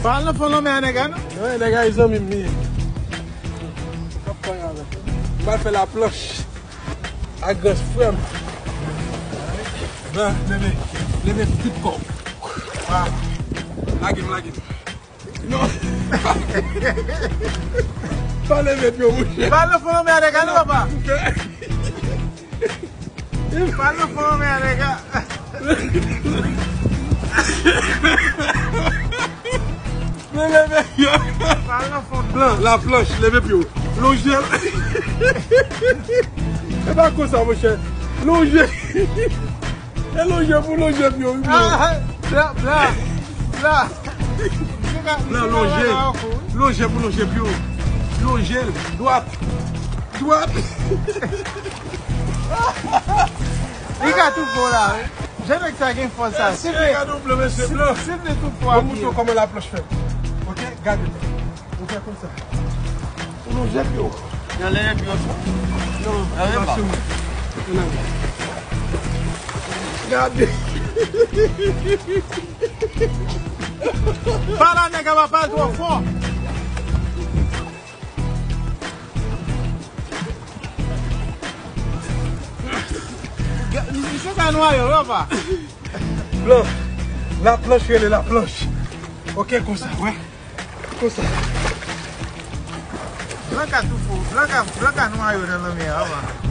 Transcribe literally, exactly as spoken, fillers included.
Pa al nan fon lanmè a, nèg la, non? Wi, nèg la, e zanmi m li ye. M ap pale avè l. M pral fè laplanch ak gran frè m. Nan, leve, leve tout kò w. Ah. Lage m, lage m. Non. Pa leve pye w, monchè. Pa al nan fon lanmè a, nèg la, non, papa. Pa al nan fon lanmè a, nèg la. Men leve pye w. Pa al nan fon. Plan, laplanch, leve pye w. Lonje l. E pa konsa, monchè. Lonje. E lonje pou lonje pye w, wi, bro. Ah, blan, blan, blan. Blan, lonje. Lonje pou lonje pye w. Lonje l. Dwat. Dwat. Li ka toufe w la, wi. Jan nèg sa gen fòs sa. Si vle, si vle toufe w a pye. Bon, montre w kòman laplanch fèt. Ok, gade. Ou fè konsa. Ou lonje pye w. Yo, leve pye w. Yo, leve ba. Gade. Pa la, nèg la, pa al twò fò. Ga-, misye ka nwaye, wè pa. Plan. Laplanch rele laplanch. Ok, konsa, wè. Konsa. Blan ka toufe w. Blan ka, blan ka nwaye w nan lanmè a, wè pa.